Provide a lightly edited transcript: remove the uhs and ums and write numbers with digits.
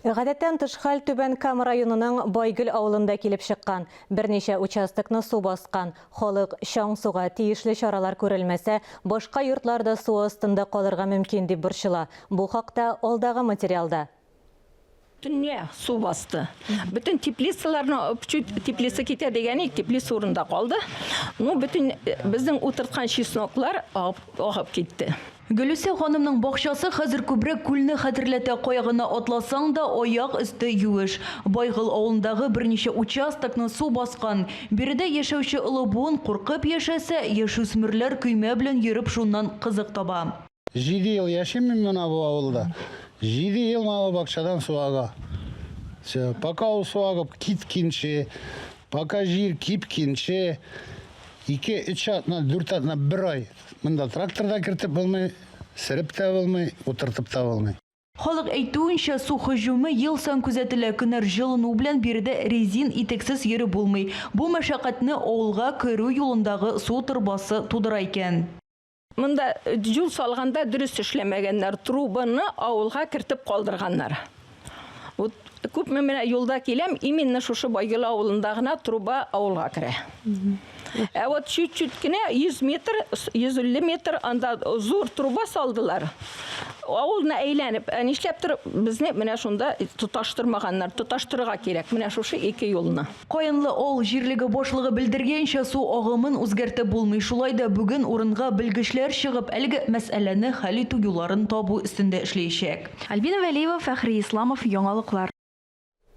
Гадәттән тыш хәл Түбән Кама районының Байгөл авылында килеп чыккан. Берничә участокны су баскан. Халык чаң суга, тиешле чаралар күрелмәсә, башка йортлар да су астында калырга мөмкин дип борчыла. Бу хакта алдагы материалда. Төнлә су басты. Бөтен теплицаларны, чуть теплица китә дигән идек, теплица урында калды. Ну, бөтен безнең утырткан чесноклар агып, агып китте. Гөлүсә ханымның бакчасы хәзер күбрәк күлне хәтерләтә, кая гына атласаң да, аяк өсте юеш. Байгол авылындагы берничә участокны су баскан. Биредә яшәүче олы буын куркып яшәсә, яшүсмерләр көймә белән йөреп шуннан кызык таба. Җиде ел яшим мин менә бу авылда. Җиде ел менә бу бакчадан су ага. Всё, пока ул су агып киткинче, пока җир кипкинче, ике, өч атна, дүрт атна, бер ай Монда трактор да кертеп булмый, сөреп тә булмый, утыртып та булмый. Халык әйтүенчә, су һөҗүме ел саен күзәтелә. Көннәр җылыну белән биредә резин итексез йөреп булмый. Бу мәшәкатьне авылга керү юлындагы су торбасы тудыра икән. Монда юл салганда дөрес эшләмәгәннәр, трубаны авылга кертеп калдырганнар. Вот күпме менә юлда киләм, именно шушы Байгөл авылында гына труба авылга керә. Ә вот чуть-чуть кенә 100 метр, 150 метр анда зур труба салдылар. Авылны әйләнеп, ә нишләптер безне менә шунда тоташтырмаганнар. Тоташтырырга кирәк менә шушы ике юлны. Каенлы авыл җирлеге башлыгы белдергәнчә, су агымын үзгәртеп булмый. Шулай да бүген урынга белгечләр чыгып, әлеге мәсьәләне хәл итү юлларын табу өстендә эшләячәк. Альбина Вәлиева, Фәхри Исламов, Яңалыклар.